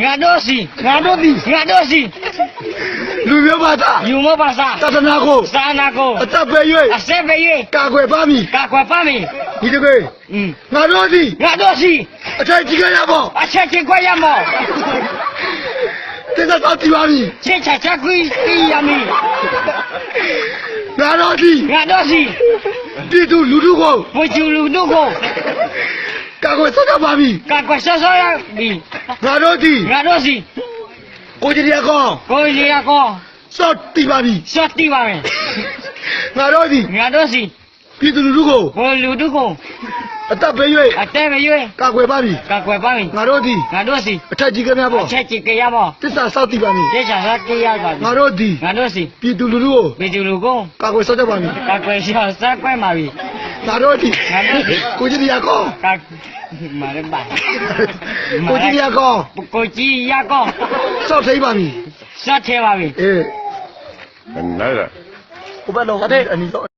ငါဒိးစံၣ်, ငါဒိးစံၣ်, ငါဒိးစံၣ်, လူမျိုးဘာသာ, လူမျိုးဘာသာ, သာသနာကို, သာသနာကို, အသက်ပဲ၍ အသက်ပဲ၍ ကာကွယ်ပါမည်, ကာကွယ်ပါမည်, ဒီတဂ့ၤ, ငါဒိးစံၣ်, ငါဒိးစံၣ်, အထက်ကြီးကရမော်, အထက်ကြီးကရမော်, သစ္စာစောင့်တည်ပါမည်, သစ္စာစောင့်တည်ပါမည်, ငါဒိးစံၣ်, ငါဒိးစံၣ်, ပြည်သူလူထုကို, ပြည်သူလူထုကို, ကာကွယ်စောင့်ရှောက်ပါမည်, ကာကွယ်စောင့်ရှောက်ပါမည်, ငါဒိးစံၣ်, ငါဒိးစံၣ်, ကိုယ်ကျင်အကောင်း, ကိုယ်ကျင်အကောင်း, စောင့်တည်ပါမည်, စောင့်တည်ပါမည်, ငါဒိးစံၣ်, ငါဒိးစံၣ်, ပြည်သူလူထုကို, ပြည်သူလူထုကို, အသက်ပဲ၍ အသက်ပဲ၍ ကာကွယ်ပါမည်, ကာကွယ်ပါမည်, ငါဒိးစံၣ်, ငါဒိးစံၣ်, အထက်ကြီးကရမော်, အထက်ကြီးကရမော်, သစ္စာစောင့်တည်ပါမည်, သစ္စာစောင့်တည်ပါမည်, ငါဒိးစံၣ်, ငါဒိးစံၣ်, ပြည်သူလူထုကို, ပြည်သူလူထုကို, ကာကွယ်စောင့်ရှောက်ပါမည်, ကာကွယ်စောင့်ရှောက်ပါမည်, ငါဒိးစံၣ်, ငါဒိးစံၣ်, ကိုယ်ကျင်အကောင်း, မၤတဘၣ်, ကိုယ်ကျင်အကောင်း, ကိုယ်ကျင်အကောင်း, စောင့်တည်ပါမည်, စောင့်တည်ပါမည်, အဲ, အနံၤ